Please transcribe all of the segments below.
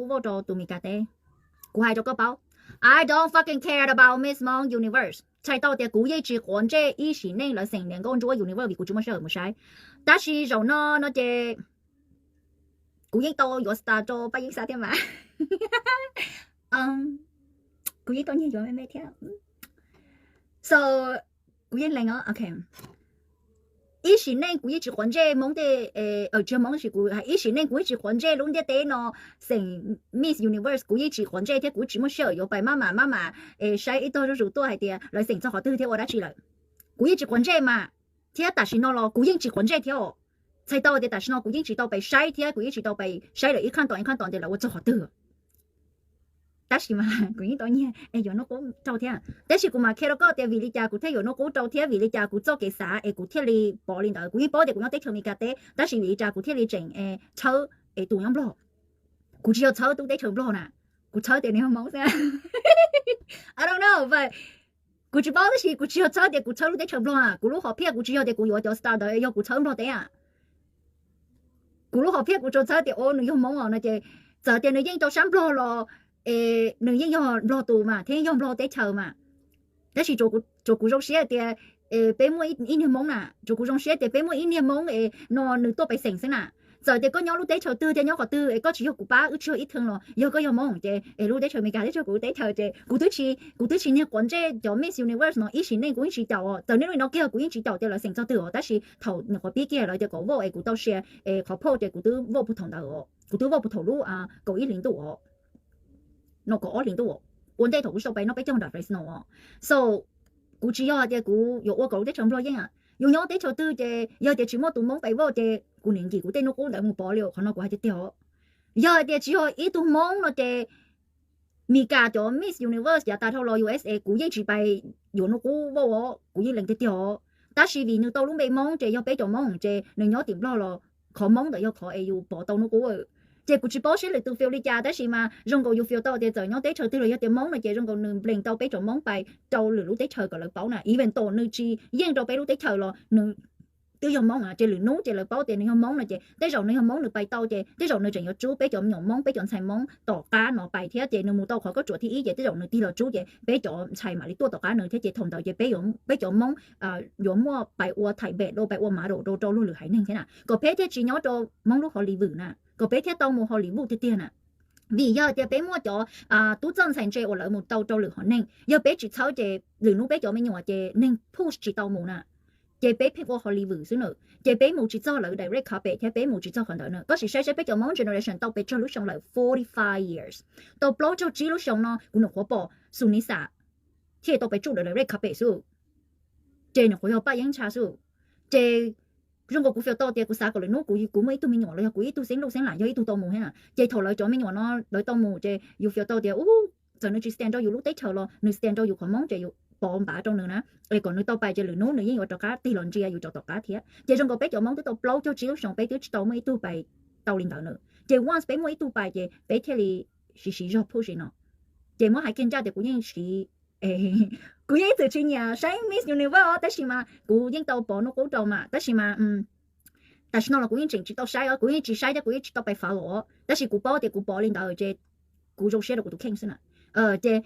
vote rau tus Meskas teb. Kuv hais rau koj paub, I don't fucking care about Miss Hmong Universe. Txhais tau tias kuv yeej tsis quav ntsej ib sim neej lawv xeem niam nkauj ntsuab universe vim kuv tsis muaj sij hawm mus saib. Tab sis zaum no no ces kuv yeej tau yuav star rau Paj Yeeb Xab thiab mas. Kuv yeej tau nyiag yuav me me thiab. So kuv yeej lees os. Ib sim neej kuv yeej tsis quav ntsej Hmoob tej, tsis yog Hmoob, ib sim neej kuv yeej tsis quav ntsej lub ntiaj teb no xeem Miss Universe. Kuv yeej tsis quav ntsej thiab kuv tsis muaj sij hawm yuav pais maj mam maj mam saib ib tog zuj zus tuaj hais tias lawv xeem txog qhov twg thiab ua dab tsi lawm. Kuv yeej tsis quav ntsej mas, thiab tam sim no los kuv yeej tsis quav ntsej thiab. Txhais tau tias tam sim no kuv yeej tsis tau pais saib thiab kuv yeej tsis tau pais saib lawv ib qhaj tos ib qhaj tos tias lawv ua txog qhov twg. Tab sis mas kuv yeej tau nyiag yuav Hnub Qub rau thiab, tab sis kuv mam qhia rau koj tias vim li cas kuv thiaj yuav Hnub Qub rau thiab vim li cas kuv txoj kev xav es kuv thiaj li pov li ntawd. Kuv yeej paub tias kuv nyob teb chaws Amelikas teb, tab sis vim li cas kuv thiaj li tseem txhawb es tus nyob Nplog. Kuv tsis yog txhawb tub teb chaws Nplog na, kuv txhawb tias nws yog Hmoob xwb. I don't know, kuv tsis paub tab sis kuv tsis yog txhawb tias kuv txhawb lub teb chaws Nplog na. Kuv lub hom phiaj kuv tsis yog tias kuv yuav cov star ntawd yog kuv txhawb Nplog teb a. Kuv lub hom phiaj kuv tsuas txhawb tias o nws yog Hmoob os no ces txawm tias nws yeej rau sab Nplog los es nws yeej yog Nplog tus mas thiab yog Nplog teb chaws mas. Tab sis tsuas kuv zoo siab tias peb muaj ib niag Hmoob na, tsuas kuv zoo siab tias peb muaj ib niag Hmoob es no nws tuaj pais xeem xwb na. Txawm tias koj nyob lub teb chaws twg thiab nyob qhov twg es koj tsis yog kuv pab wb tsis yog ib thee los yog koj yog Hmoob ces es lub teb chaws Amelikas teb chaws kuv teb chaws ces kuv twb tsis, kuv twb tsis niag quav ntsej cov Miss Universe no ib sim neej kuv yeej tsis caum os. Txawm niaj hnub no kiag kuv yeej tsis caum tias lawv xeem txog twg os, tab sis thaum nyuam qhuav pib kiag lawv tias kom vote es kuv tau share es qhov poll ces kuv twb vote puag thaum ntawd, kuv twb vote puag thaum lub kaum ib hlis ntuj os, no kaum ob hlis ntuj ua ntej thaum kuv tsis tau pais noj peb caug nram Fresno os. So kuv tsis yog hais tias kuv yuav ua kom lub teb chaws Nplog yeej. Yus nyob teb chaws twg ces yog tias tsis muaj tus Hmoob pais vote ces kuv niam nkim kuv tej Hnub Qub ntawd mus pov li os. Qhov no kuv hais tiag tiag os. Yog hais tias tsis yog ib tug Hmoob no ces Meskas cov Miss Universe yav tas dhau los U S A kuv yeej tsis pais yuav Hnub Qub vote os, kuv yeej lees tiag tiag os. Tab sis vim nws tau lub npe Hmoob ces yog peb cov Hmoob ces nws nyob tim Nplog los qhov Hmoob ntawd yog qhov es yus pov tau Hnub Qub. Ces kuv tsis paub seb lwm tus fias li cas tab sis mas zoo nkaus yus fias tau tias txawm nyob teb chaws twg los yog tias Hmoob no ces zoo nkaus nws nplees tau peb cov Hmoob pais rau lwm lub teb chaws kom lawv paub na. Even though nws tsis yeej rau peb lub teb chaws los nws twb yog Hmoob ces lwm hnub ces lawv paub tias nws yog Hmoob no ces tej zaum nws yog Hmoob nws pais tau ces tej zaum nws tseem yuav tsub peb cov me nyuam Hmoob peb cov ntxhais Hmoob tom qab no pais thiab ces nws mus tau qhov koj tsuam thib ib ces tej zaum nws tig los tsub ces peb cov ntxhais mam li tuaj tom qab nws thiab ces thaum ntawd ces peb cov Hmoob yuav muaj pais ua thaim npem rau pais ua mav daum rau rau luag lwm haiv neeg thiab na kom peb thiaj tsis nyob rau Hmoob lub Hollywood na, kom peb thiaj tau mus Hollywood tiag tiag na. Vim yog tias peb muaj cov tub txawj ntxhais ntse uas lawv mus tau rau lwm hom neeg, yog peb tsis txhawb ces lwm hnub peb cov me nyuam ces neeg push tsis tau mus na. Ces peb pheej ua Hollywood xwb na, ces peb mus tsis txog lawv direct carpet thiab peb mus tsis txog qhov ntawd na. Koj sim saib saib peb cov Hmoob generation tau pes tsawg lub xyoo lawm, forty five years, tau plaub caug tsib lub xyoo no kuv nyuam qhuav pom Sunisa thiaj tau pes tsuj lawv direct carpet xwb. Ces nyuam qhuav yog Paj Yeeb Ntsha xwb. Ces zoo nkaus kuv fias tau tias kuv xav kom lwm hnub kuv, kuv muaj ib tug me nyuam los yog kuv ib tug xeeb luj xeeb lam yog ib tug tau mus thiab na ces thaum lawv cov me nyuam no lawv tau mus ces yus fias tau tias u, txawm nws tsis stand rau yus lub teb chaws los nws stand rau yus qhov Hmoob ces yus pov npav rau nws na, es kom nws tau pais ces lwm hnub nws yeej yuav rov qab tig los ntsia yus rau tom qab thiab. Ces zoo nkaus peb cov Hmoob twb tau plaub caug tsib lub xyoo peb twb tsis tau muaj ib tug pais tau li ntawd na. Ces once peb muaj ib tug pais ces peb thiaj li siv siv zog push no. Ces muab hais kiag ncaj tias kuv yeej siv, kuv yeej ib txwm tsis nyiam saib Miss Universe os tab sis mas kuv yeej tau pov Hnub Qub rau mas tab sis mas tam sim no los kuv yeej tseem tsis tau saib os, kuv yeej tsis saib thiab kuv yeej tsis tau pais fav os tab sis kuv paub tias kuv pov li ntawd ces kuv zoo siab rau kuv tus kheej xwb na. Ces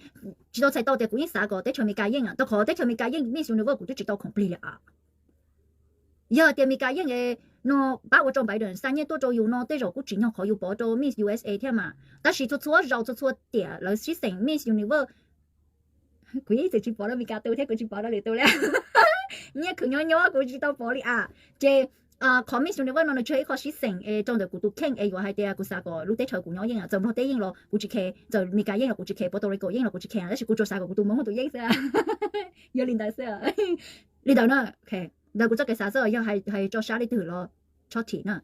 tsis tau txhais tau tias kuv yeej xav kom teb chaws Amelikas yeej, rau qhov teb chaws Amelikas yeej Miss Universe kuv twb tsis tau khoom plig li a. Yog tias Amelikas yeej no pab ua rau Biden xa nyiaj tuaj rau yus no tej zaum kuj tsim nyog qhov yus pov rau Miss U S A thiab mas. Tab sis txhua txhua zaus txhua txhua tiam lawv sib xeem Miss Universe, kuv yeej txwm tsis pov rau Amelikas tus thiab kuv tsis pov rau lwm tus li. Nyiaj khwv nyob nyob kuv tsis tau pov li a. Ces qhov Miss Universe no nws tsis yog ib qho sib xeem es rau ntawm kuv tus kheej es yuav hais tias kuv xav kom lub teb chaws kuv nyob yeej, txawm Nplog teb yeej los kuv tsis khe, txawm Amelikas yeej los kuv tsis khe, Puerto Rico yeej los kuv tsis khe, tab sis kuv tsuas xav kom kuv tus Hmoob tus yeej xwb. Yog li ntawd xwb. Li ntawd na, ntawd kuv txoj kev xav xwb, yog hais tso sab li twg los tso thim na.